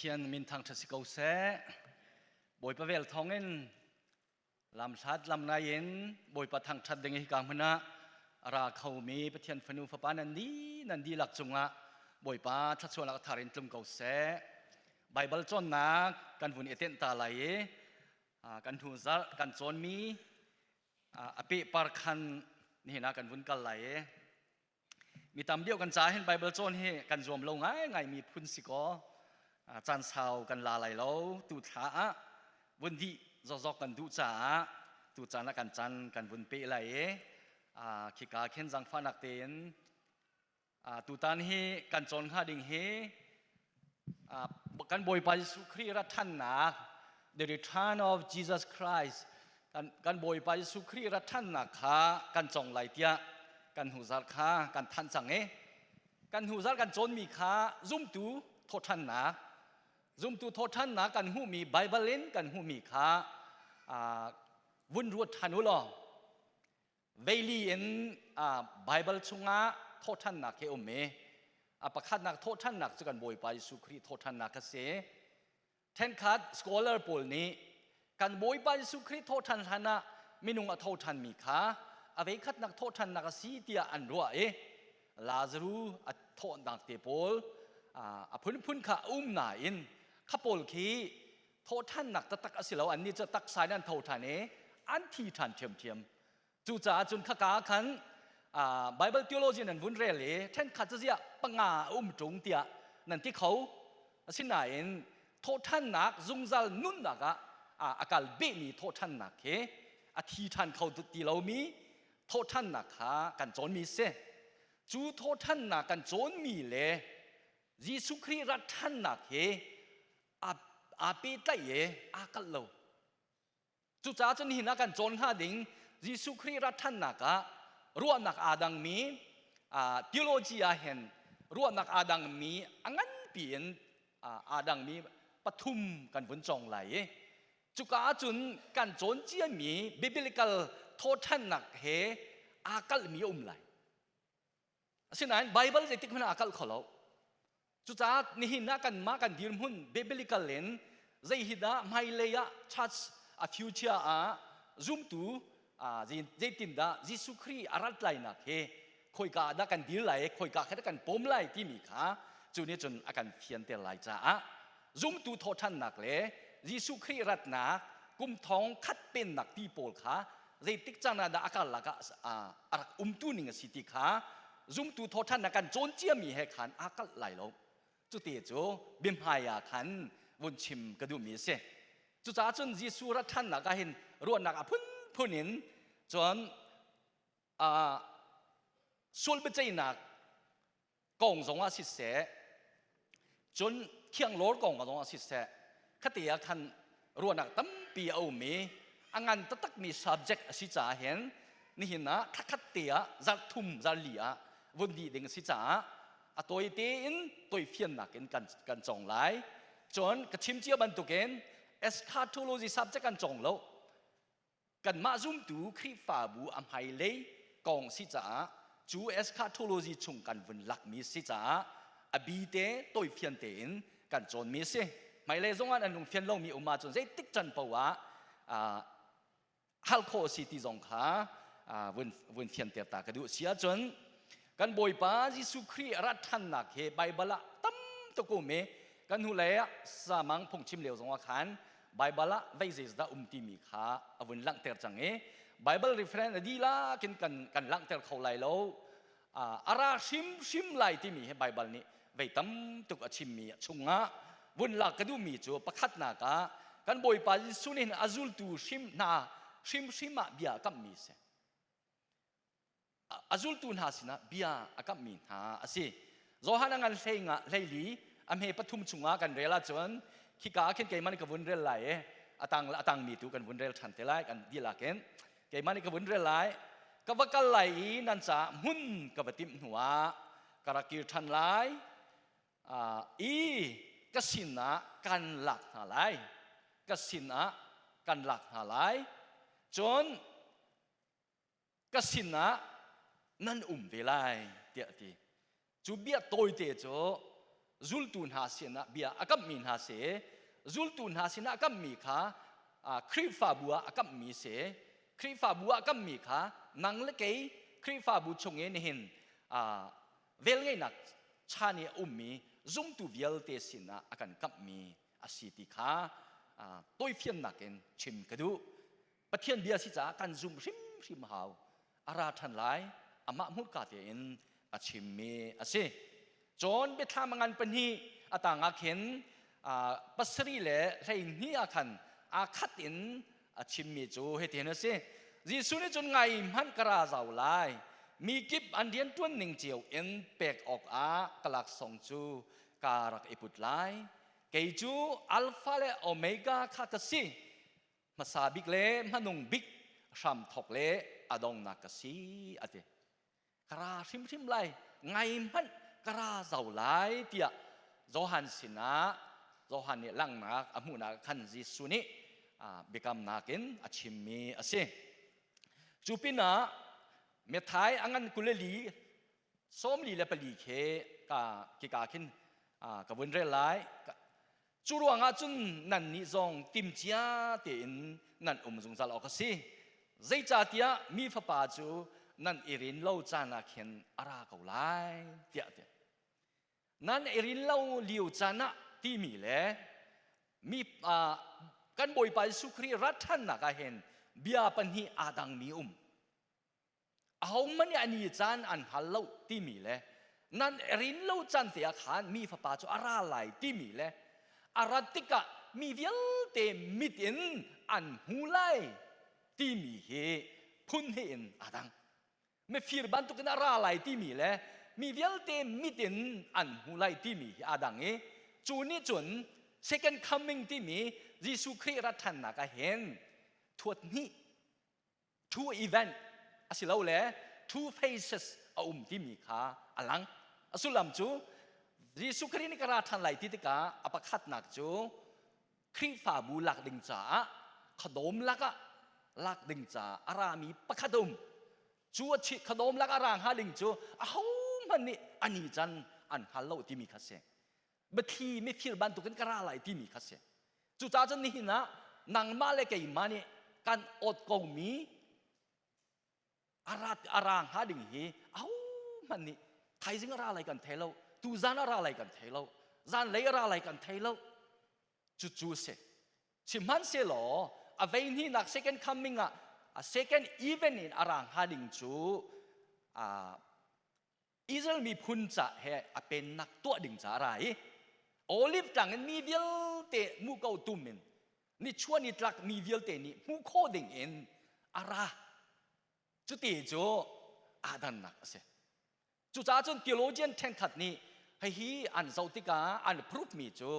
Pathian min thangṭhat si ko seh. Bawipa vel thawngin lamhlat lamnai in Bawipa thangṭhat ding hi ka hmun ah a ra khomi Pathian fanu fapa nan di nan dihlak cungah Bawipa thluachuahnak thar in tlung ko seh. Baibal cawnnak kan vun i tenh ta lai i kan hnu zarh kan cawnmi a pehpar khan nihin ah kan vun kal lai i Mi tam deuh kan ca hin Bible cawn hi kan zuam lo ngaingai mi phun si kaw caan sau kan la lai lo. Tu thla ah vun dih zokzok kan duh caah tu caan ah kan caan kan vun peh lai i khika khin zangfahnak tein tutan hi kan cawn hnga ding hi kan Bawipa Jesuh Khrih rat ṭhannak, the return of Jesus Christ, kan Bawipa Jesuh Khrih rat ṭhannak kha kan cong lai tiah kan hnuzar kha kan thanh cang i kan hnuzar kan cawnmi kha zumtu thawhṭhannak, zumtu thawhṭhannak kan hmuhmi, Bible in kan hmuhmi kha vun ruat ṭhan u law veili in Bible chungah thawhṭhannak hi um i a pakhatnak thawhṭhannak cu kan Bawipa Jesuh Khrih thawhṭhannak a si. Ṭhenkhat scholar pawl nih kan Bawipa Jesuh Khrih thawhṭhan hlan ah minung a thoṭhanmi kha a veikhatnak thawhṭhannak a si tiah an ruah i Lazaru a thawhnak te pawl a phunphun kha a um nain kha pawl khi thawhṭhannak taktak a si lo. Annih cu taksa in an tho ṭhan i an thi ṭhan ṭhiamṭhiam. Cucaah cun khaka ah khan Bible theologian an vun rel i ṭhenkhat cu ziah panga a um ṭung tiah nan ti kho. Asinain thawhṭhannak zungzal nunnak ah a kal behmi thawhṭhannak khi a thi ṭhan kho ti lomi thawhṭhannak kha kan cawnmi a si. Cu thawhṭhannak kan cawnmi le Jesuh Khrih rat ṭhannak hi aa pehtlaih i aa kalh lo. Cucaah cun nihin ah kan cawn hnga ding Jesuh Khrih rat ṭhannak ah ruahnak aa dangmi, theology ah hin ruahnak aa dangmi a nganpi in aa dangmi pathum kan vun cawng lai i cuka ahcun kan cawn ciami biblical thawṭhannak he aa kalhmi a um lai. Asinain Bible zeitik hmanh ah a kalh kho lo. Cucaah nihin ah kanmah kan dirhmun biblical in zei hi dah hmailei ah church a future ah zumtu zeitindah Jesuh Khrih a rat lainak hi khoika ah dah kan dir lai, khoika kha dah kan pawm lai timi kha cu nih cun a kan fianter lai caah zumtu thawhṭhannak le Jesuh Khrih ratnak kum thong khat pennak ti pawl kha zeitik caan ah dah a karlak ah a rak umtu ning a si ti kha zumtu thawṭhannak kan cawn ciami he khan aa kalh lai lo. Cute cu biahmai ah khan vun chim ka duhmi a si. Cucaah cun Jesuh rat ṭhannak ah hin ruahnak a phunphun in cun sual biaceihnak kong zongah siseh, cun thianglawr kong zongah siseh, khate ah khan ruahnak tampi a um i a ngan taktakmi subject a si caah hin nihin ah thlakhat te ah zarh thum zarh li ah vun dih ding a si caah a tawi tein toifiannak in kan cawng lai. Cun ka chim cia bantukin eschatology subject kan cawng lo. Kanmah zumtu Khrihfabu a hmailei kong si caah cu eschatology chung kan vun lakmi si caah a bi te tawifian tein kan cawnmi a si. Hmailei zongah an lungfian lomi um ahcun zeitik can poah ah hal khawh a si ti zong kha vun fianter ta ka duh. Si ahcun kan Bawipa Jesuh Khrih rat ṭhannak hi Baibal ah tam tuk um i kan hnulei ah samang phungchim lio zongah khan Baibal ah vei zeizdah um timi kha a vun langhter cang i Bible reference a dihlak in kan langhter kho lai lo. A ra hrimhrim lai timi hi Bible nih vei tam tuk a chimmi chungah vun lak ka duhmi cu pakhatnak ah kan Bawipa Jesuh nih a zultu hrim hna hrimhrim ah bia a kamhmi a si. A zultu hna sinah bia a kamhmi hna a si. Johan a ngan hlei nga hleili a hme pathum chungah kan rel ahcun khika ah khin keimah nih ka vun rel lai i a tangmi tu kan vun rel ṭhan te lai kan dihlak in keimah nih ka vun rel lai. Ka va kal lai i nan caah hmun ka va timh hnuah ka rak kir ṭhan lai i ka sinah kan lak hna lai, ka sinah kan lak hna lai, cun ka sinah nan um ve lai, tiah a ti. Cu bia tawite cu Zultu hna sinah bia a kamhmi hna si, zultu hna sinah a kamhmi kha Khrihfabu ah a kamhmi si. Khrihfabu ah a kamhmi kha nang le kei Khrihfabu chung i nihin velngeihnak chan i a ummi zumtu vialte sinah a kan kamhmi a si ti kha tawifiannak in chim ka duh. Pathian bia si caah kan zumh hrimhrim hau. A ra ṭhan lai, amah hmurka tein a chimmi a si. Cun biathlam a ngan pahnih a tangah khin pasarih le 12 ah khan aa khat in a chimmi cu hitin a si. Jesuh nih cun ngai hmanh ka ra zau lai. Mi kip an rianṭuan ning cio in pek awkah ka laksawng cu kaa rak i put lai. Kei cu Alpha le Omega kha ka si. Hmasa bik le hmanung bik hramthawk le a dongnak ka si a ti. Ka ra hrimhrim lai, ngai hmanh ka ra zau lai tiah Johan sinah Johan nih langhnak a hmuhnak khan Jesuh nih biakamnak in a chimmi a si. Cu pinah Matthai a ngan 24 44 khi ka kika khin ka vun rel lai. Cu ruangah cun nannih zong timcia tein nan um zungzal awk a si. Zeicahtiah mi fapa cu nan i rin lo caan ah khin a ra ko lai tiah a ti. Nan i rin lo lio caan ah timi le mi kan Bawipa Jesuh Khrih rat ṭhannak ah hin bia pahnih aa dangmi um. Ahohmanh nih a ni caan an hngal lo timi le nan rin lo caan te ah khan mi fapa cu a ra lai timi le a rat tikah mi vialte mit in an hmu lai timi hi phun hnih in aa dang. Mifir bantukin a ra lai timi le mi vialte mit in an hmu lai timi hi aa dang i cu nih cun second coming timi Jesuh Khrih rat ṭhannak ah hin thuat hnih two event asilole two faces a um timi kha a lang. A sullam cu Jesuh Khrih nih ka ra ṭhan lai ti tikah a pakhatnak cu Khrihfabu lak ding caah khuadawm lakah lak ding caah a rami pakhat a um. Cu a khuadawm lak a ra hnga ding cu ahohmanh nih ani can an hngal lo timi kha si. Biathli mifir bantukin ka ra lai timi kha si. Cucaah cun nihin ah nangmah le keimah nih kan awt komi a ra hnga ding hi ahohmanh nih thaizing a ra lai kan thei lo, tuzan a ra lai kan thei lo, zanlei a ra lai kan thei lo. Cucu a si. Sihmanhsehlaw a vei hnihnak second coming ah a second event in a ra hnga ding cu Israel miphun ca he a pennak tuah ding ca a ra i olive tlang in mi vialte muko tum in nichuah nitlak mi vialte nih hmuh khawh ding in a ra. Cuti cu aa dannak a si. Cucaah cun theologian ṭhenkhat nih hihi an zoh tikah an proof mi cu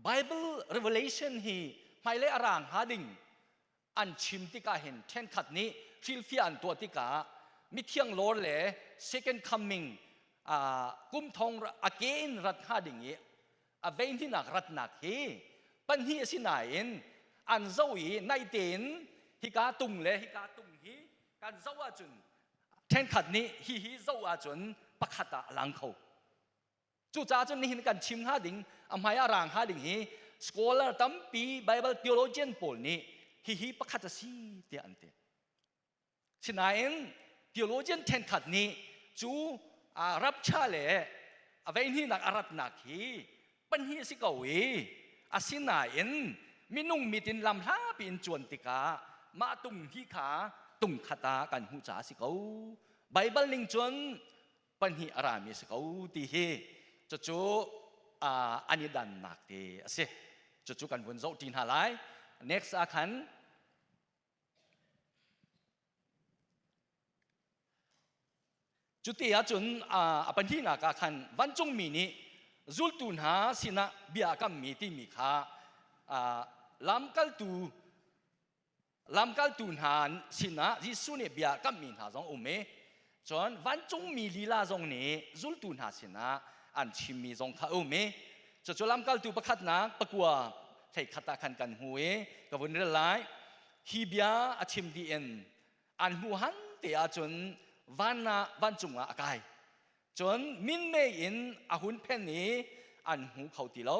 Bible Revelation hi hmailei a ra hnga ding an chim tikah hin ṭhenkhat nih hrilhfiah an tuah tikah mithiang lawr le second coming kum thong a ke in rat hnga ding i a veihnihnak ratnak hi pahnih a si nain an zoh i naih tein hika tung le hika tung hi kan zoh ahcun ṭhenkhat nih hihi zoh ahcun pakhat ah a lang kho. Cucaah cun nihin kan chim hnga ding, a hmai ah ra hnga ding hi scholar tampi Bible theologian pawl nih hihi pakhat a si tiah an ti. Sinain theologian ṭhenkhat nih cu rapcha le a veihnihnak a ratnak hi pahnih a si ko i asinain minung mit in lam hlapi in cuan tikah mah tung hi kha tung khat ah kan hmuh caah a si ko. Bible ning cun pahnih a rami a si ko ti hi cucu an i dannak te a si. Cucu kan vun zoh ṭi hna lai. Next ah khan cuti ahcun a pahnihnak ah khan vancungmi nih zultu hna sinah bia a kammi timi kha lamkaltu Lamkaltu hna sinah Jesuh nih bia kamhmi hna zong um i cun vancungmi lila zong nih zultu hna sinah an chimmi zong kha um i cucu lamkaltu pakhatnak pakua 11 ah khan kan hmu i ka vun rel lai. Hi bia a chim dih in an hmuh han te ahcun van ah vancung ah a kai. Cun minmei in a hun phen i an hmu kho ti lo.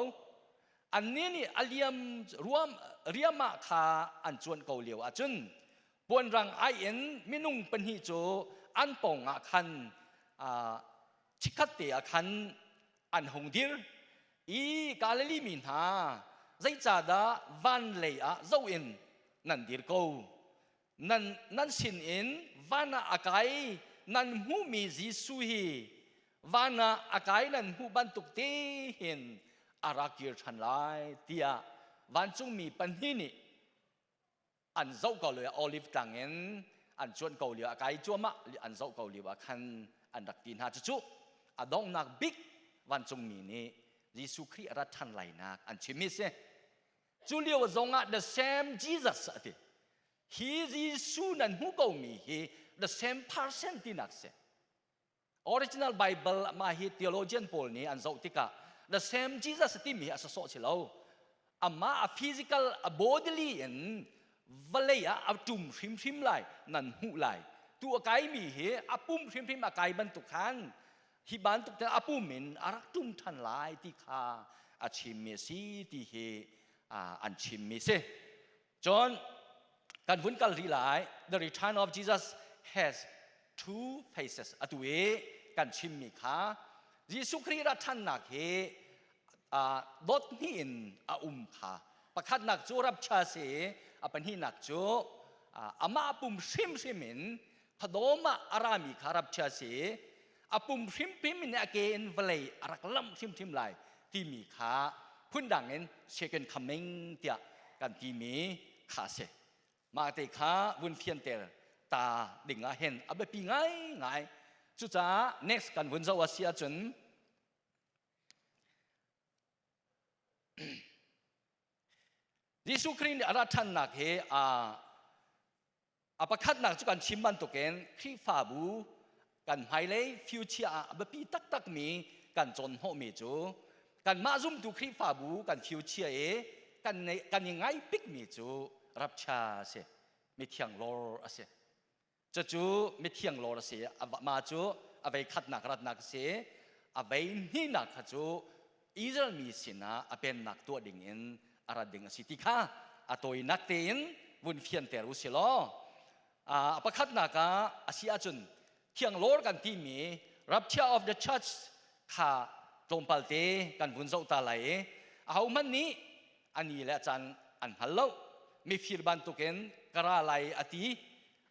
Annih nih a liam ruam riamah kha an cuanh ko lio ahcun puanrang ai in minung pahnih cu an pawngah khan chikkhat te ah khan an hung dir i Galilee mi hna zeicahdah van lei ah zoh in nan dir ko nan nan sin in van ah a kai nan hmuhmi Jesuh hi van ah a kai nan hmuh bantuk te hin a rak kir ṭhan lai tiah vancungmi pahnih nih an zoh ko lio olive tlang in an cuanh ko lio a kai cuahmah an zoh ko lio ah khan an rak ti hna cucu a donghnak bik vancungmi nih Jesuh Khrih a rat ṭhan lainak an chimmi si Cu lio zongah the same Jesus a ti. Hi Jesuh nan hmu ko mi hi the same person tinak si. Original Bible mah hi theologian pawl nih an zoh tikah the same Jesus timi hi a sawsawh si lo. Amah a physical a bodily in vawlei ah a tum hrimhrim lai nan hmuh lai. Tu a kaimi hi a pum hrimhrim a kai bantuk khan hi bantuk te a pum in a rak ṭum ṭhan lai ti kha a chimmi a si ti hi an chimmi si. Cun kan vun kal rih lai. The return of Jesus has two faces. Atu i kan chimmi kha Jesuh Khrih rat ṭhannak hi dot hnih in a um kha pakhatnak cu rapture si a pahnihnak cu amah pum hrimhrim in Thadawm ah a rami kha rapchia si a pum hrimhrim in a ke in vawlei a rak lamh hrimhrim lai timi kha phundang in second coming tiah kan timi kha si. Mah te kha vun fianter ta ding ah hin a biapi ngaingai. Cucaah next kan vun zoh a si ahcun Jesuh Khrih nih a rat ṭhannak hi A pakhatnak cu kan chim bantukin Khrihfabu kan hmailei future ah a biapi taktakmi kan cawnhnawhmi cu kanmah zumtu Khrihfabu kan future i kan, kan i ngaih bikmi cu rapcha a si mithiang lor a si cucu mithiang lor a si mah cu a vei khatnak ratnak a si a vei hnihnak kha cu Israel mi sinah a pennak tuah ding in a rat ding a si ti kha a tawinak tein vun fianter u si law a pakhatnak ah a si ahcun thianglawr kan timi rapture of the church kha tlawmpal te kan vun zoh ta lai i ahohmanh nih a ni le a caan an hngal lo mifir bantukin ka ra lai a ti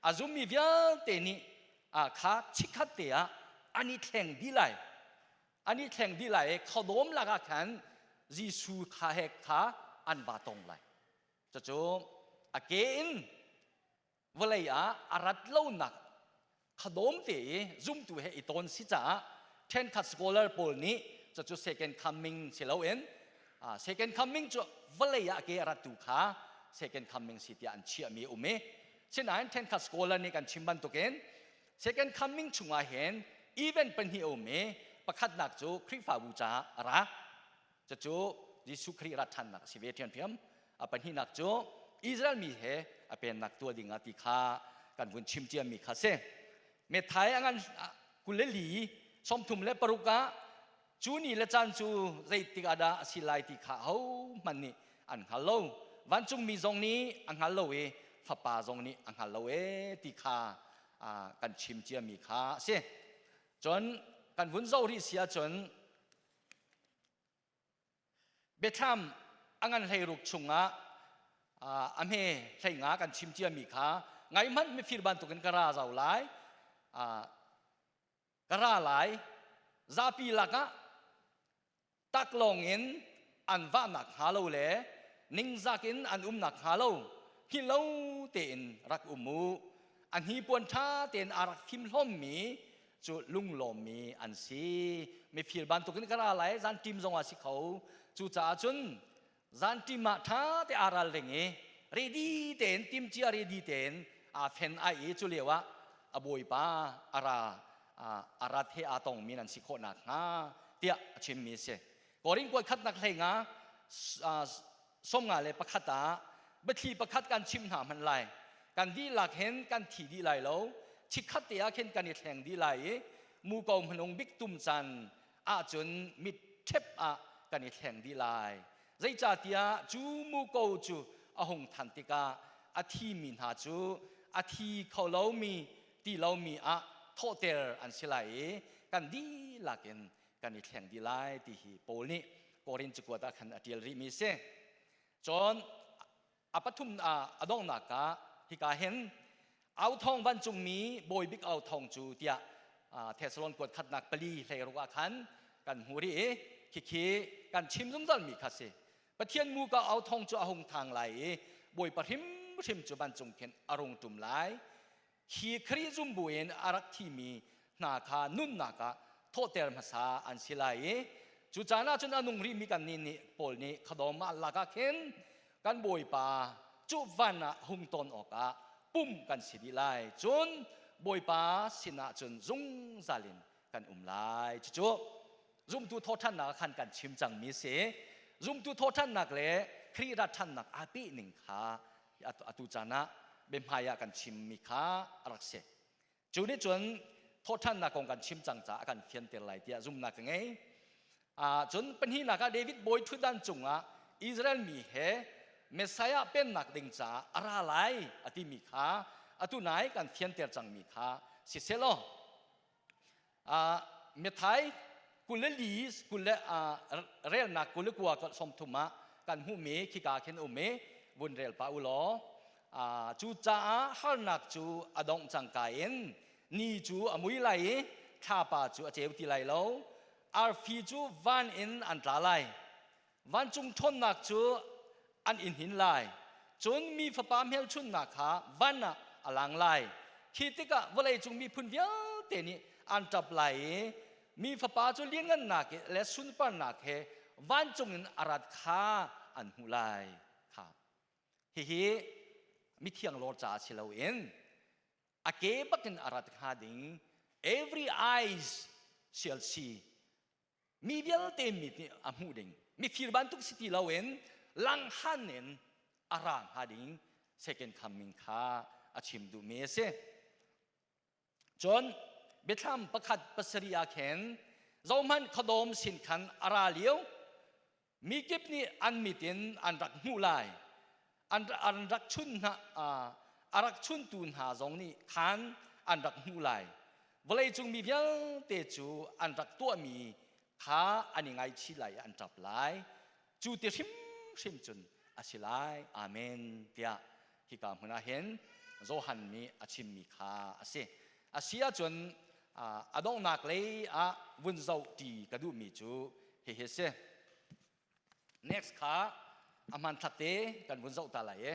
a zummi vialte nih kha chikkhat te ah an i thleng dih lai an i thleng dih lai i khuadawm lakah khan Jesuh kha he kha an va tong lai cucu a ke in vawlei ah a rat lonak khuadawm te i zumtu he i tawn si caah ṭhenkhat scholar pawl nih cucu second coming si loin second coming cu vawlei ah ke a rat tu kha second coming si tiah an chiahmi a um i sinain ṭhenkhat scholar nih kan chim bantukin Second coming chungah hin event pahnih a um i pakhatnak cu Khrihfabu caah a ra. Cucu Jesuh Khrih rat ṭhannak a si ve ṭhiamṭhiam. A pahnihnak cu Israel mi he a pennak tuah ding ah ti kha kan vun chim ciami kha si. Methai a ngan 24 36 ah Cu ni le caan cu zeitik ah dah a si lai ti kha ahohmanh nih an hngal lo. Vancungmi zong nih a hngal lo i Fapa zong nih a hngal lo ee ti kha kan chim ciami kha a si. Cun kan vun zoh rih si ahcun Biathlam a ngan hleiruk chungah a hme hleinga kan chim ciami kha ngaihmanh mifir bantukin ka ra zau lai. Ka ra lai zapi lakah taklawng in an vahnak hnga lo le ningzak in an umnak hnga lo hngilh lo tein rak um u a hnipuan ṭha tein aa rak fimhlawmmi cu lunglawmmi an si mifir bantukin ka ra lai zan ṭim zongah si kho cucaah cun Zanṭim ah ṭha te aa ralring i ready tein timcia ready tein aa fen ai i cu lio ah a bawipa a ra a rat he aa tongmi nan si khawh nakhnga tiah a chimmi a si. Korin kuat khatnak hleinga 51 ah biathli pakhat kan chim hna hmanh lai. Kan dihlak hin kan thi dih lai lo. Chikkhat te ah khin kan i thleng dih lai i. Muko hmanung bik tum caan ahcun mit ṭhep ah kan i thleng dih lai. Zeicahtiah cu muko cu a hung than tikah a thimi hna cu a thi kho lomi ti lomi ah thawhter an si lai i kan dihlak in kan i thleng dih lai ti hi Paul nih Korin cakuat ah khan a ṭial rihmi a si. Cun a pathum a donghnak ah hika hin authawng vancungmi bawibik authawng cu tiah Thessalon kuat khatnak pali hleiruk ah khan kan hmu rih i khikhi kan chim zungzal mi kha si. Pathian muka authawng cu a hung thang lai i Bawipa hrimhrim cu vancung khin a rung ṭum lai. Khi Khrih zum buin a rak thimi hna kha nunnak ah thawhter hmasa an si lai i cu caan ah cun a nung rihmi kannih nih Paul nih khuadawm ah lakah khin kan Bawipa cu van ah hung ton awkah pum kan si dih lai. Cun Bawipa sinah cun zungzal in kan um lai. Cucu zumtu thawhṭhannak ah khan kan chim cangmi a si. Zumtu thawhṭhannak le Khrih rat ṭhannak aa peh ning kha atu caan ah biahmai ah kan chimmi kha a rak si. Cu nih cun thawhṭhannak kong kan chim cang caah a kan fianter lai tiah zumhnak ka ngei. Cun pahnihnak ah David bawi ṭhutdan cungah Israel mi he Messiah pennak ding caah a ra lai a timi kha atu nai kan fianter cangmi kha siselaw Mithai 24 kul le relnak 29 30 ah kan hmuhmi khika khin um i vun rel pah u law cucaah harnak cu a dongh cangka in ni cu a mui lai i thlapa cu a ceu ti lai lo arfi cu van in an tla lai Vancung ṭhawnnak cu an in hin lai. Cun mi fapa hmelchunhnak kha van ah a lang lai. Khi tikah vawleicung miphun vialte nih an ṭap lai i mi fapa cu lianngannak le sunparnak he vancung in a rat kha an hmuh lai. Kha. Hihi mithiang lawr caah si loin a ke bakin a rat hnga ding every eyes shall see Mi vialte mit nih a hmuh ding mifir bantuk si ti loin langhan in a ra hnga ding second coming kha a chim duhmi a si. Cun biathlam pakhat pasarih ah khin zohhmanh khuadawm sin khan a ra lio mi kip nih an mit in an rak hmuh lai an rak chun hna a rak chuntu hna zong nih khan an rak hmuh lai vawleicung mi vialte cu an rak tuahmi kha an i ngaichih lai i an ṭap lai cu ti hrimhrim cun a si lai amen tiah hika hmun ah hin Johan nih a chimmi kha a si a si ahcun a donghnak lei ah vun zoh ti ka duhmi cu hihi a si Next kha a hmanthlak te kan vun zoh ta lai i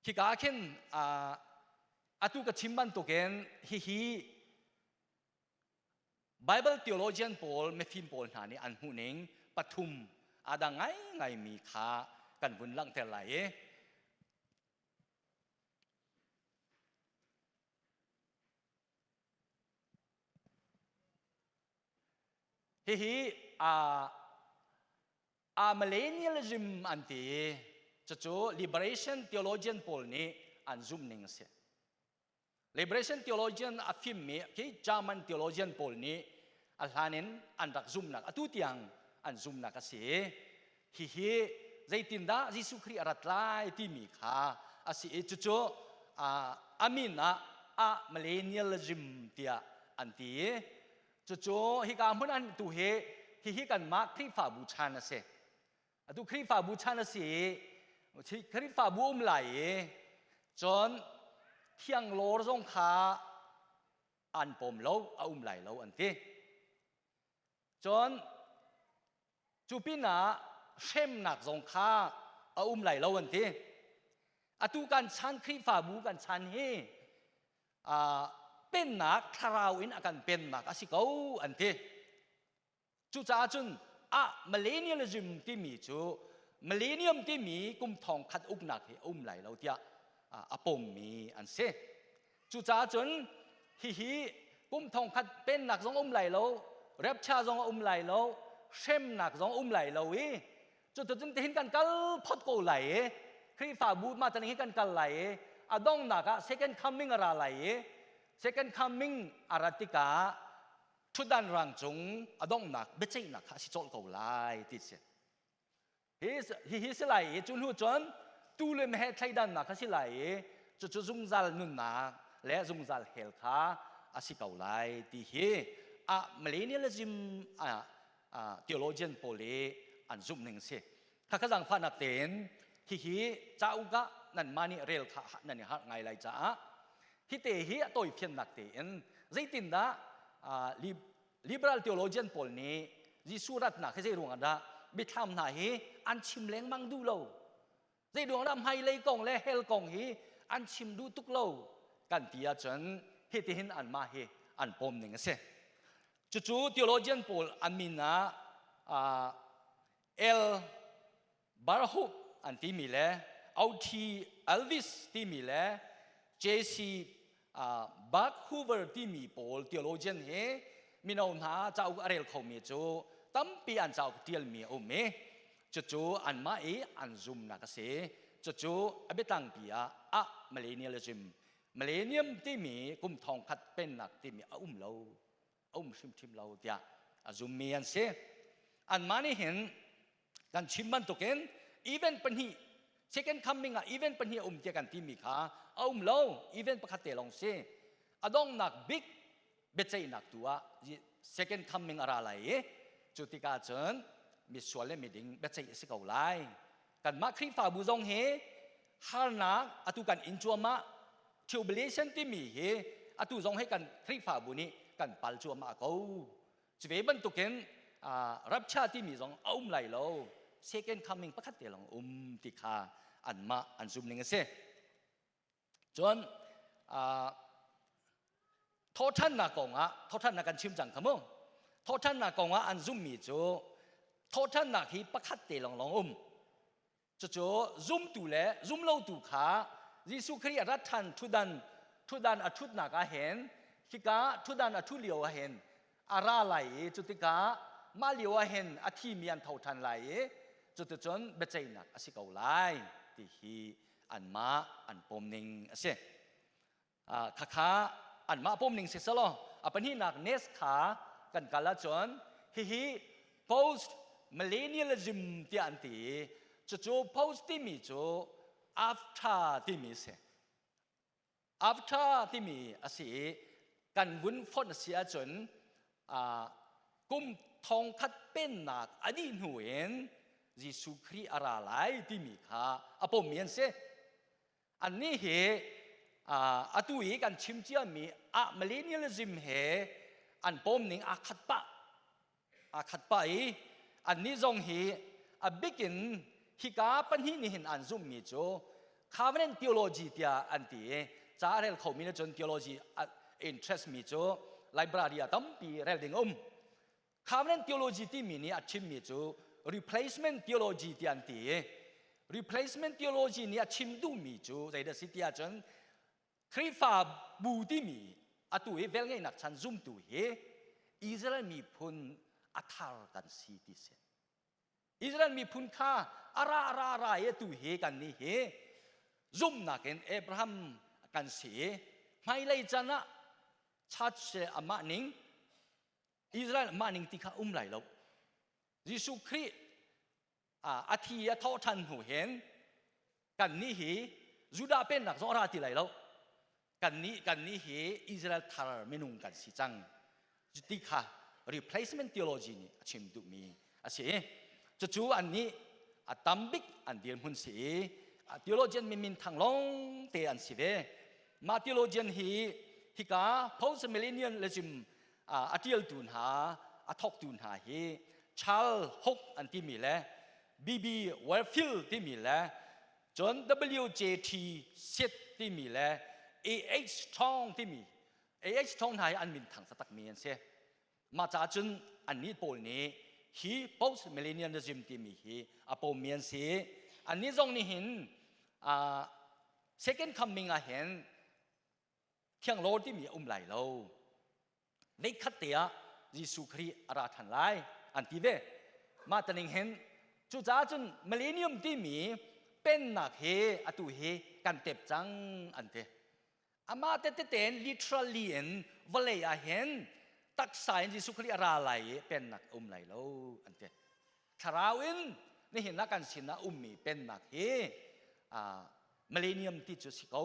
khika khin atu ka chim bantukin hihi Bible theologian pawl mifim pawl hna nih an hmuhning pathum aa dang ngaingaimi kha kan vun langhter lai i Hihi a millennialism an ti i cucu liberation theologian pawl nih an zumh ning a si. Liberation theologian a fimmi khi German theologian pawl nih a hlan in an rak zumnak atu tiang an zumnak a si. Hihi zeitindah Jesuh Khrih a rat lai timi kha a si i cucu a min ah a millennialism tiah an ti i Cucu hika hmun an tu hi hihi kanmah Khrihfabu chan a si. Atu Khrihfabu chan a si i Khrihfabu um lai i cun thianglawr zong kha an pawm lo a um lai lo an ti. Cun Cu pinah hremnak zong kha a um lai lo an ti. Atu kan chan Khrihfabu kan chan hi pennak thlarau in a kan pennak a si ko an ti. Cucaah cun a millennialism timi cu millennium timi kum thong khat uknak hi a um lai lo tiah a pommi an si. Cucaah cun hihi kum thong khat pennak zong um lai lo, rapture zong a um lai lo, hremnak zong um lai lo i cuticun tihin kan kal phot ko lai i Khrihfabu mah tan hi kan kal lai i a donghnak ah second coming a ra lai i. Second coming a rat tikah ṭhutdan rang cung a donghnak biaceihnak kha a si colh ko lai ti si. Hi hi si lai i cu hnu cun tuu le meheh thleidannak kha si lai i cucu zungzal nunnak le zungzal hell kha a si ko lai ti hi a millennialism theologian pawl i an zumh ning si. Khakha zaangfahnak tein hihi cauk ah nanmah nih rel kha nan i harh ngai lai caah hi te hi a tawifiannak tein zeitindah liberal theologian pawl nih Jesuh ratnak hi zei ruangah dah biathlam hna hi an chim lengmang duh lo zei ruangah dah hmailei kong le hell kong hi an chim duh tuk lo kan ti ahcun hitihin anmah hi an pawm ning a si. Cucu theologian pawl an min ah L. Barhup an timi le O.T. Elvis timi le J.C. Buck Hoover timi pawl theologian hi mino hna cauk a rel khomi cu tampi an cauk tialmi a um i cucu anmah i an zumnak a si. Cucu a biatlangpi ah ah millennialism millennium timi kum thongkhat pennak timi a um lo a um hrimhrim lo tiah a zummi an si. Anmah nih hin kan chim bantukin event pahnih second coming ah event pahnih a um tiah kan timi kha a um lo event pakhat te lawng si a donghnak bik biaceihnak tu ah second coming a ra lai i cu tikah cun misual le miding biaceih a si ko lai kanmah Khrihfabu zong hi harnak atu kan in cuahmah tribulation timi hi atu zong hi kan Khrihfabu nih kan pal cuahmah ko Cu ve bantukin rapture timi zong a um lai lo. Second coming pakhat te lawng um ti kha anmah an zum ning a si. Cun thawṭhannak kongah thawṭhannak kan chim cang kha mu. Thawṭhannak kongah an zummi cu thawṭhannak hi pakhat te lawng lawng um. Cucu zumtu le zumlotu kha Jesuh Khrih a rat ṭhan ṭhutdan ṭhutdan a ṭhutnak ah hin hika ṭhutdan a ṭhu lio ah hin a ra lai i cutikah mah lio ah hin a thimi an tho ṭhan lai i cuticun biaceihnak a si ko lai ti hi anmah an pawmning a si. Khakha anmah pawmning si selaw a pahnihnak nes kha kan kal ahcun hihi post millennialism tiah an ti i cucu post timi cu after timi a si. After timi a si i kan vun fonh a si ahcun kum thongkhat pennak a dih hnu in Jesuh Khrih a ra lai timi kha a pommi an si. Annih hi atu i kan chim ciami ah millennialism he an pawm ning aa khat pah aa khat pah i annih zong hi a bik in hika pahnih nih hin an zumhmi cu covenant theology tiah an ti i ca a rel khomi nih cun theology interest mi cu library ah tampi rel ding um Covenant theology timi nih a chimmi cu replacement theology tiah an ti i replacement theology nih a chim duhmi cu zeidah si ti ahcun Khrihfabu timi atu hi velngeihnak chan zumtu hi Israel miphun a thar kan si ti si. Israel miphun kha a ra ra ra i atu hi kan nih hi zumhnak in Abraham kan si i hmailei chan ah church amah ning Israel mah ning ti kha um lai lo. Jesuh Khrih a thi a thawh ṭhan hnu hin kannih hi Judah pennak zong a ra ti lai lo. Kannih kannih hi Israel thar minung kan si cang. Ti kha replacement theology nih a chim duhmi a si. Cucu annih a tam bik an dirhmun si i theologian min thang lawng te an si ve. Mah theologian hi hika post millennialism a ṭialtu hna a thawktu hna hi Charles Hook an timi le B.B. Warfield timi le cun W.J.T. Sid timi le A.H. Strong timi A.H. Strong hna hi an min thang taktakmi an si. Mah caah cun annih pawl nih hi post millennialism timi hi a pawmmi an si. Annih zong nih hin second coming ah hin thianglawr timi a um lai lo veikhat te ah Jesuh Khrih a ra ṭhan lai an ti ve mah taning hin cucaah cun millennium timi pennak hi atu hi kan tep cang an ti. Amah te tein literally in vawlei ah hin taksa in Jesuh Khrih a ra lai i pennak a um lai lo an ti. Thlarau in nihin ah kan sin ah ummi pennak hi millennium ti cu si ko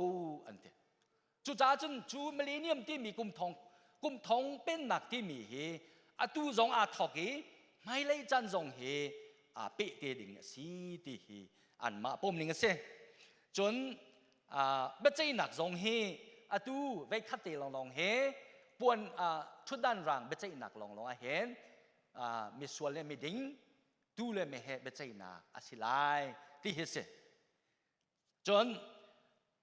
an ti. Cucaah cun cu millennium timi kum thong kum thong pennak timi hi atu zong aa thawk i hmailei caan zong hi aa peh te ding a si ti hi anmah pom ning a si. Cun biaceihnak zong hi atu veikhat te lawnglawng he puan ṭhutdan rang biaceihnak lawnglawng ah hin misual le miding tu le meheh biaceihnak a si lai ti hi si. Cun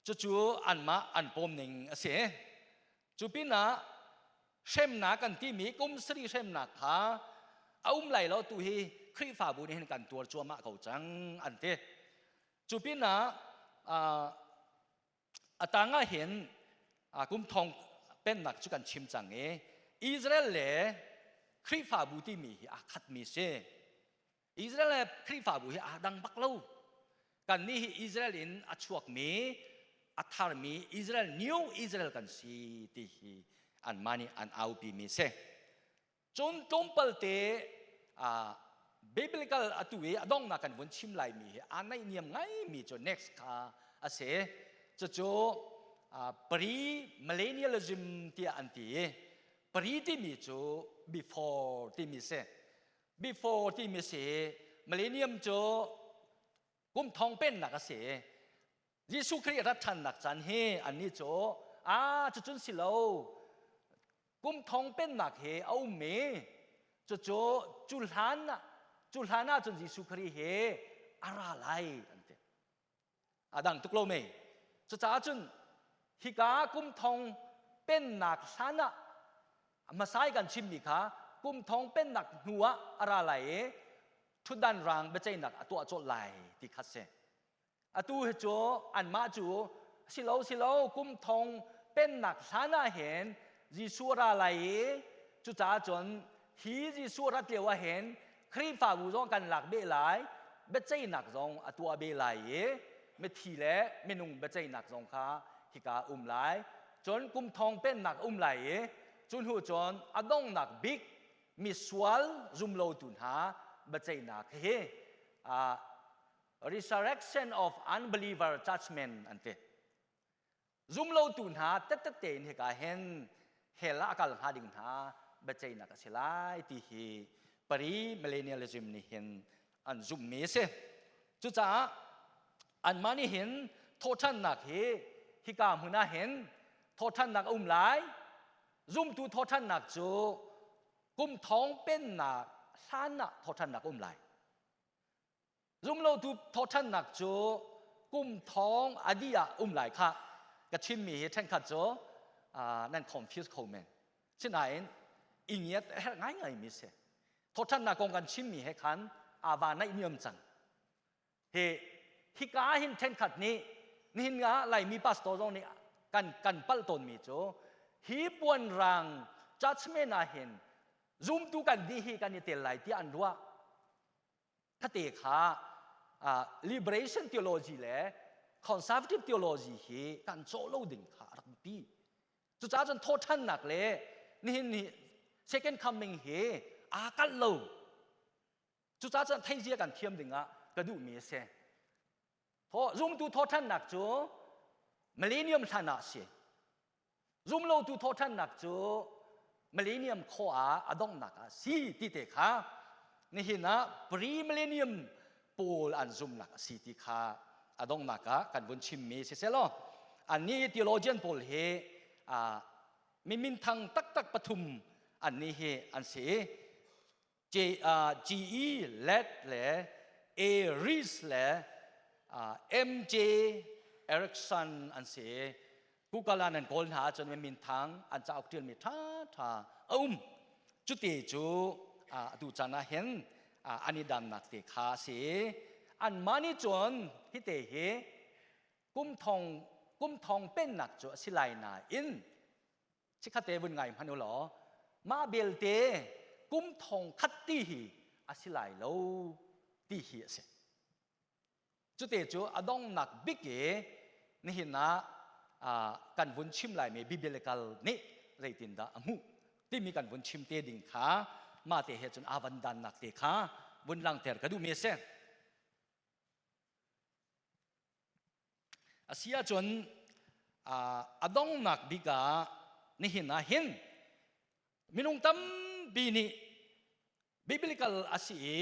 cucu anmah an pawm ning a si. Cu pinah hremnak kan timi kum sarih hremnak kha a um lai lo tu hi Khrihfabu nih hin kan tuar cuahmah ko cang an ti. Cu pinah a tang ah hin kum thong pennak cu kan chim cang i Israel le Khrihfabu timi hi aa khatmi si. Israel le Khrihfabu hi aa dang bak lo. Kannih hi Israel in a chuakmi, a tharmi Israel, New Israel kan si ti hi anmah nih an aupimi si. Cun tlawmpal te biblical atu i a donghnak kan vun chim laimi hi aa naihniam ngaimi cu next kha a si. Cucu pre-millennialism tiah an ti i pre timi cu before timi si. Before timi si millennium cu kum thong pennak a si. Jesuh Khrih rat ṭhannak caan hi annih cu a cucun si lo kum thong pennak hi a um i cucu cu hlan cu hlan ah cun Jesuh Khrih hi a ra lai an ti. A dang tuk lo mei. Cucaah cun hika kum thong pennak hlan ah hmasa i kan chimmi kha kum thong pennak hnu ah a ra lai i ṭhutdan rang biaceihnak a tuah colh lai ti kha si. Atu hi cu anmah cu si lo si lo kum thong pennak hlan ah hin Jesuh ra lai i cucaah cun hi Jesuh rat lio ah hin Khrihfabu zong kan lak beh lai biaceihnak zong a tuah beh lai i mithi le minung biaceihnak zong kha hika um lai cun kum thong pennak um lai i cu hnu cun a donghnak bik misual zumlotu hna biaceihnak hi resurrection of unbeliever judgment an ti zumlotu hna tettet tein hika hin hell ah a kal hnga ding hna biaceihnak a si lai ti hi pre millennialism nih hin an zumhmi a si cucaah anmah nih hin thawhṭhannak hi hika hmun ah hin thawhṭhannak a um lai zumtu thawhṭhannak cu kum thong pennak hlan ah thawhṭhannak a um lai Zumlotu thawhṭhannak cu kum thong a dih ah um lai kha ka chimmi hi ṭhenkhat cu nan confuse kho men. Sinain i ngiat a herh ngaingaimi si. Thawhṭhannak kong kan chimmi he khan aa va naihniam cang. Hi hika hin ṭhenkhat nih nihin nga Laimi pastor zong nih kan kan palh tawnmi cu hi puanrang judgment ah hin zumtu kan dih hi kan i tel lai tiah an ruah. Khate kha liberation theology le conservative theology hi kan cawh lo ding kha a rak biapi. Cucaah cun thawhṭhannak le nihin ni second coming hi aa kalh lo. Cucaah cun theizia kan thiam ding ah ka duhmi a si. Zumtu thawhṭhannak cu millennium hlan ah a si. Zumlotu thawhṭhannak cu millennium khawh ah a donghnak ah si ti te kha nihin ah pre-millennium pawl an zumnak a si ti kha a donghnak ah kan vun chimmi siselaw annih theologian pawl hi mi minthang taktak pathum annih hi an si i G.E. Lett le A. Rees le M.J. Erickson an si. Google ah nan kawl hna ahcun minthang an cauk ṭialmi ṭhaṭha a um. Cuti cu atu caan ah hin an i dannak te kha a si. Anmah nih cun hite hi kum thong kum thong pennak cu a si lai nain chikkhatte vun ngai hmanh u law mah belte kum thong khat ti hi a si lai lo ti hi a si cute cu a donghnak bik i nihin ah kan vun chim laimi biblical nih zeitindah a hmuh timi kan vun chim te ding kha mah te he cun aa van dannak te kha vun langhter ka duhmi a si. A si ahcun a donghnak bik ah nihin ah hin minung tampi nih biblical a si i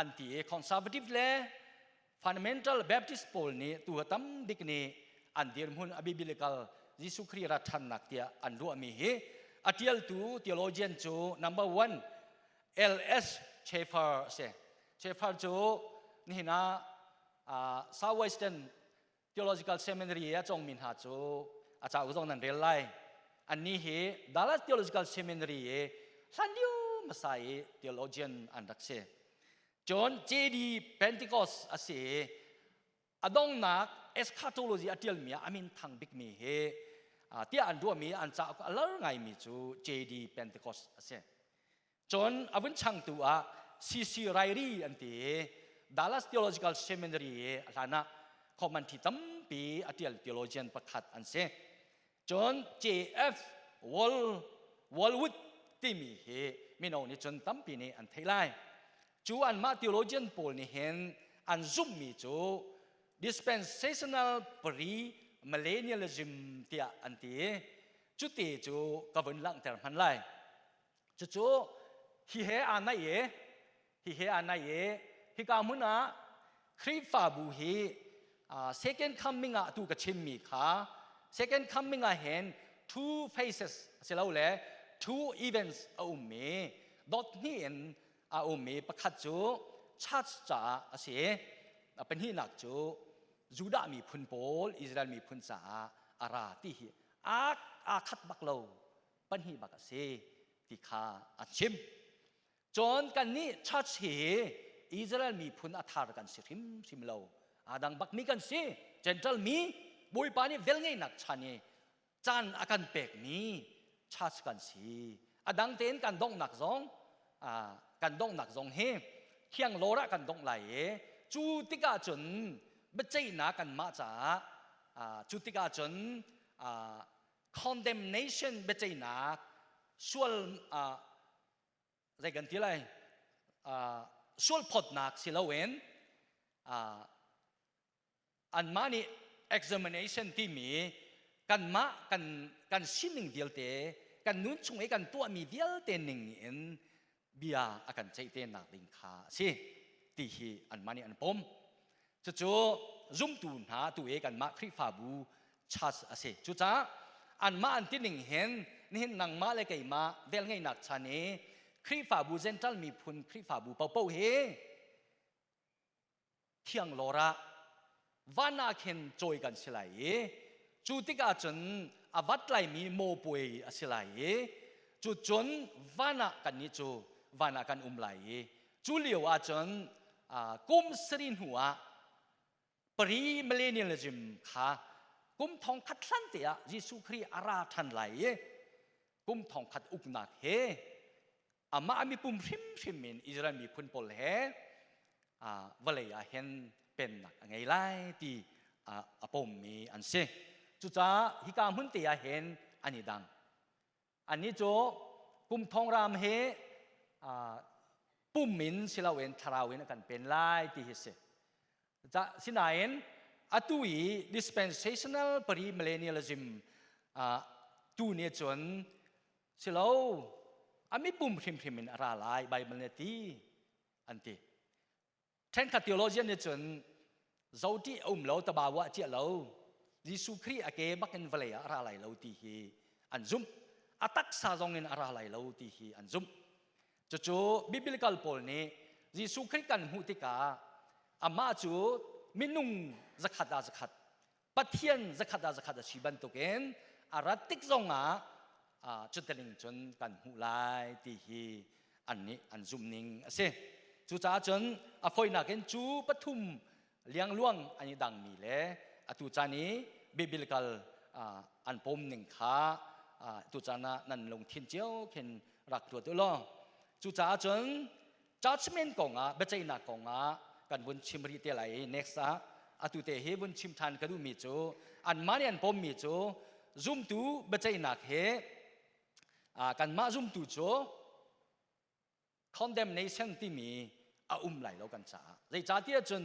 an ti i conservative le fundamental Baptist pawl nih tu tam bik nih an dirhmun a biblical Jesuh Khrih rat ṭhannak tiah an ruahmi hi a ṭialtu theologian cu number one L.S. Schaeffer a si. Schaeffer cu nihin ah Southwestern Theological Seminary a cawngmi hna cu a cauk zong nan rel lai. Annih hi Dallas Theological Seminary i hlanlio hmasa i theologian an rak si. Cun J.D. Pentecost a si i a dongnak eschatology a ṭialmi ah a min thang bikmi hi tiah an ruahmi an cauk a lar ngaimi cu J.D. Pentecost a si. Cun a vun changtu ah C.C. Riley an ti i Dallas Theological Seminary i a hlan ah commentary tampi a ṭial theologian pakhat an si. Cun J.F. Wall, Wallwood timi hi mino nih cun tampi nih an theih lai. Cu anmah theologian pawl nih hin an zumhmi cu dispensational premillennialism tiah an ti i cuti cu ka vun langhter hman lai. Cucu hi he aa naih i hi he aa naih i hika hmun ah Khrihfabu hi second coming ah tu ka chimmi kha second coming ah hin two faces asilole two events a ummi dot hnih in a ummi pakhat cu church caah a si i a pahnihnak cu Judah miphun pawl Israel miphun caah a ra ti hi aa khat bak lo pahnih bak a si ti kha a chim. Cun kannih church hi Israel miphun a thar kan si hrimhrim lo. Aa dang bakmi kan si. Gentile mi Bawipa nih velngeihnak chan i caan a kan pekmi church kan si. A dang tein kan donghnak zong kan donghnak zong hi thiang lawr ah kan dongh lai i cu tikah cun biaceihnak kanmah caah cu tikah cun condemnation biaceihnak sual zei kan ti lai sual phawtnak si loin anmah nih examination timi kanmah kan kan sining vialte kan nun chung i kan tuahmi vialte ning in bia a kan ceih te nak ding kha a si ti hi anmah nih an pom Cucu zumtu hna tu i kanmah Khrihfabu church a si. Cucaah anmah an tining hin nihin nangmah le keimah velngeihnak chan i Khrihfabu Gentile miphun Khrihfabu paohpaoh hi thiang lawr ah van ah khin cawi kan si lai i cu tikah cun a vat laimi mawpuai a si lai i cu cun van ah kannih cu van ah kan um lai i Cu lio ahcun kum sarih hnu ah premillennialism kha kum thong khat hlan te ah Jesuh Khrih a ra ṭhan lai i kum thong khat uknak he amah mipum hrimhrim in Israel miphun pawl he vawlei ah hin pennak a ngei lai ti a pommi an si. Cucaah hika hmun te ah hin an i dang. Annih cu kum thongram hi pum in si loin thlarau in a kan pen lai ti hi si. Sinain atu i dispensational premillennialism tu nih cun silo a mipum hrimhrim in a ra lai Bible nih a ti an ti. Ṭhenkhat theologian nih cun zoti a um lo tabawa a ciah lo Jesuh Khrih a ke bak in vawlei ah a ra lai lo ti hi an zumh. A taksa zong in a ra lai lo ti hi an zumh. Cucu biblical pawl nih Jesuh Khrih kan hmuh tikah amah cu minung zakhat ah zakhat Pathian zakhat ah zakhat a si bantukin a rat tik zongah cutaling cun kan hmuh lai ti hi an nih an zumhning a si. Cucaah cun a foinak in cu pathum liangluang an i dangmi le atu caan i biblical an pom ning kha tu caan ah nan lungthin cio khin rak tuat u law cucaah cun judgment kongah biaceihnak kongah kan vun chim rih te lai i next ah. Atu te hi vun chim ṭhan ka duhmi cu anmah nih an pommi cu zumtu biaceihnak he kanmah zumtu cu condemnation timi a um lai lo kan caah. Zeicahtiah cun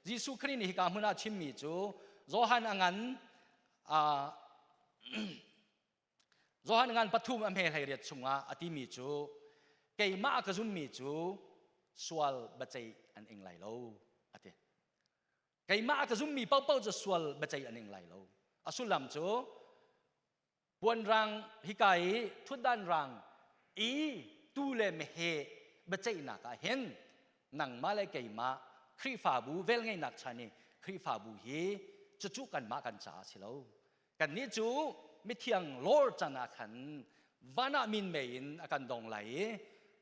Jesuh Khrih nih hika hmun ah chimmi cu Johan a ngan Johan ngan pathum a hme 18 chungah a timi cu keimah ka zummi cu sual biaceih an ing lai lo a ti. Keimah a ka zummi paohpaoh cu sual biaceih an ing lai lo. A sullam cu puanrang hika i ṭhutdan rang i tu le meheh biaceihnak ah hin nangmah le keimah Khrihfabu velngeihnak chan i Khrihfabu hi cucu kanmah kan caah a si lo. Kannih cu mithiang lawr can ah khan van ah minmei in a kan dong lai i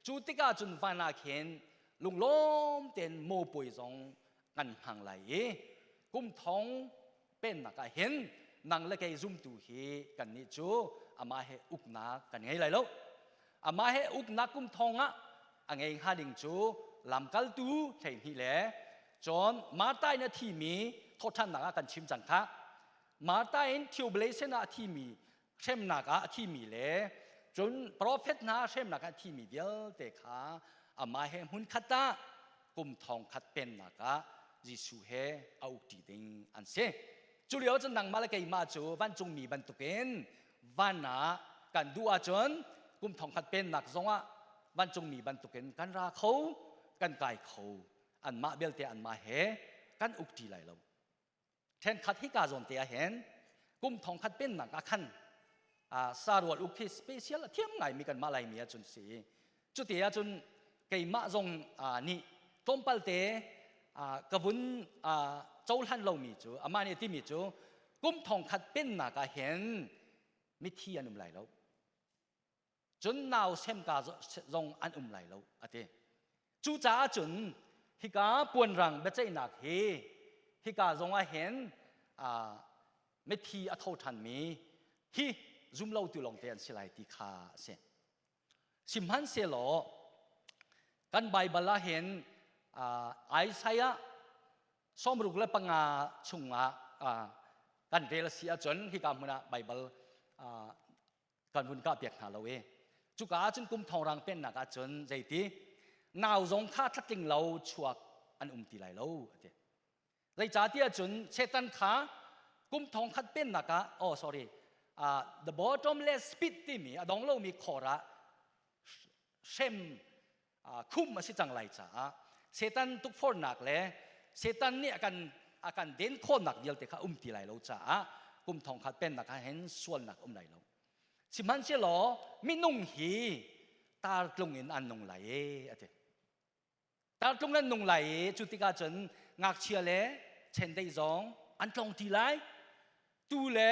cu tikah cun van ah khin lunglawm tein mawpuai zong kan hmang lai i kum thong pennak ah hin nang le kei zumtu hi kannih cu amah he uknak kan ngei lai lo. Amah he uknak kum thong ah a ngei hnga ding cu lamkaltu 12 le cun Martha in a thimi thawhṭhannak ah kan chim cang khah. Martha in tribulation ah a thimi hremnak ah a thimi le cun prophet hna hremnak ah a thimi vialte kha amah he hmun khat ah kum thong khat pennak ah Jesuh he a ukṭi ding an si. Cu lio cun nangmah le keimah cu vancungmi bantukin van ah kan duh ahcun kum thong khat pennak zongah vancungmi bantukin kan ra kho, kan kai kho. Anmah belte anmah he kan ukṭi lai lo. Ṭhenkhat hika zawn te ah hin kum thongkhat pennak ah khan sarual uk khi special a thiam ngaimi kanmah Laimi ahcun si. Cuti ahcun keimah zong nih tlawmpal te ka vun cohlan lomi cu amah nih a timi cu kum thongkhat pennak ah hin mithi an um lai lo. Cun nau semka zong an um lai lo a ti. Cucaah cun hika puanrang biaceihnak hi hika zong ah hin mithi a tho ṭhanmi hi zumlotu lawngte an si lai ti kha a si. Sihmanhsehlaw kan Baibal ah hin Isaiah 65 chungah kan rel a si ahcun hika hmun ah Baibal kan vun kahpiak hna lo i cuka ahcun kum thongrang pennak ahcun zeiti nau zong kha tlatling lo chuak an um ti lai lo a ti. Zeicahtiah cun Satan kha kum thong khat pennak ah, oh sorry, the bottomless pit timi a dong lomi khor ah hrem khum a si cang lai caah Satan tukforhnak le Satan nih a kan den khawhnak vialte kha um ti lai lo caah kum thong khat pennak ah hin sualnak um lai lo. Sihmanhsehlaw minung hi tartlung in an nung lai e a ti. Tartlung an nung lai i cu tikah cun ngakchia le chendeih zong an tlong ṭi lai. Tu le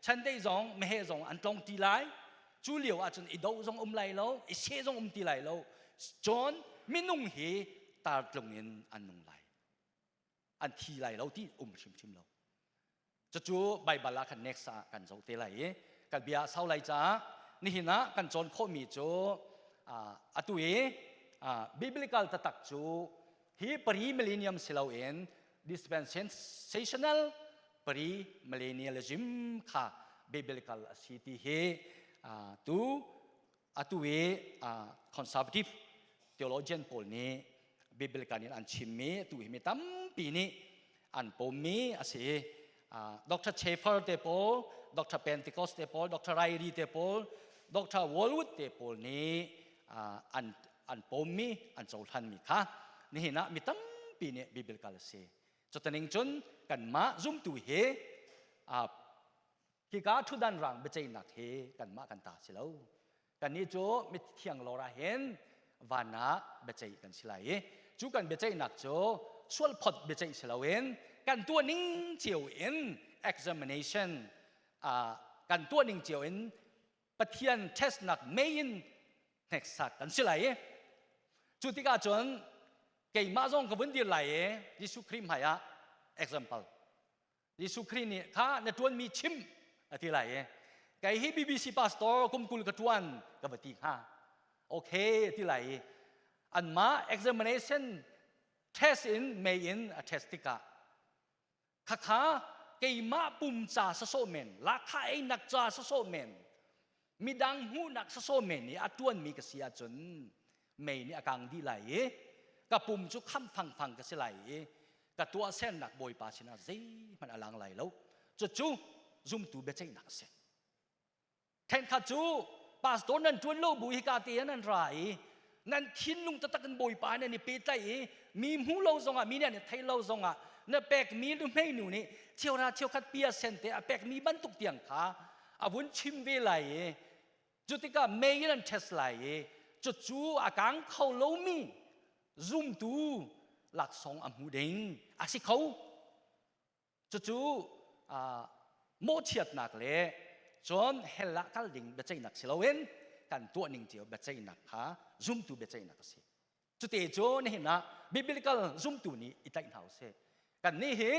chendeih zong meheh zong an tlong ṭi lai. Cu lio ahcun i doh zong um lai lo, i seh zong um ti lai lo. Cun minung hi tartlung in an nung lai. An thi lai lo ti um hrimhrim lo. Cucu Baibal ah khan next ah kan zoh te lai i kan bia a sau lai caah nihin ah kan cawn khawhmi cu atu i biblical taktak cu hi pre-millennium si loin dispensational pre-millennialism kha biblical a si ti hi tu atu i conservative theologian pawl nih biblical in an chimmi atu hi mi tampi nih an pommi a si. Dr. Schaeffer te pawl, Dr. Pentecost te pawl, Dr. Ryrie te pawl, Dr. Walwood te pawl nih an an pommi an cohlanmi kha nihin ah mi tampi nih biblical a si. Cutaning cun kanmah zumtu hi hika ṭhutdan rang biaceihnak hi kanmah kan ta si lo. Kannih cu mithiang lawr ah hin van ah biaceih kan si lai i cu kan biaceihnak cu sualphot biaceih si loin kan tuah ning cio in examination kan tuah ning cio in Pathian testnak mei in hneksak kan si lai i cu tikah cun keimah zong ka vun dir lai i Jesuh Khrih hmai ah example Jesuh Khrih nih kha na ṭuanmi chim a ti lai i kei hi BBC pastor kum 20 ka ṭuan ka va ti hnga. Okay a ti lai i anmah examination test in mei in a test tikah. Khakha keimah pum ca sasawh men, lahkhah einak ca sasawh men, midang hmuhnak sasawh men i a ṭuanmi ka si ahcun mei nih a kang dih lai i ka pum cu khamh fangfang ka si lai i ka tuahsernak Bawipa sinah zeihmanh a lang lai lo. Cucu zumtu biaceihnak a si. Thenkhat cu pastor nan ṭuan lo bu hika te ah nan ra i nan thinlung taktak in Bawipa nan i pehtlaih i mi hmu lo zongah mi nih an i thei lo zongah na pekmi nuhmei nu nih cheuhra cheukhat pia sen te a pekmi bantuk tiang kha a vun chim ve lai i cu tikah mei in an test lai i cucu a kang kho lomi zumtu laksawng a hmu ding a si kho. Cucu mawhchiatnak le cun hell ah kal ding biaceihnak si loin kan tuah ning cio biaceihnak kha zumtu biaceihnak a si. Cute cu nihin ah biblical zumtu nih i tlaih hna usih. Kan nih hi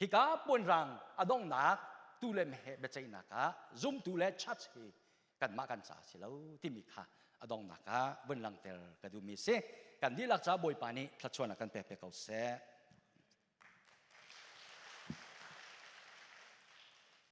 hika puanrang a donghnak tu le meheh biaceihnak ah zumtu le church hi kanmah kan ca si lo timi kha a donghnak ah vun langter ka duhmi si. Kan dihlak ca Bawipa nih thluachuahnak kan pek pe ko seh.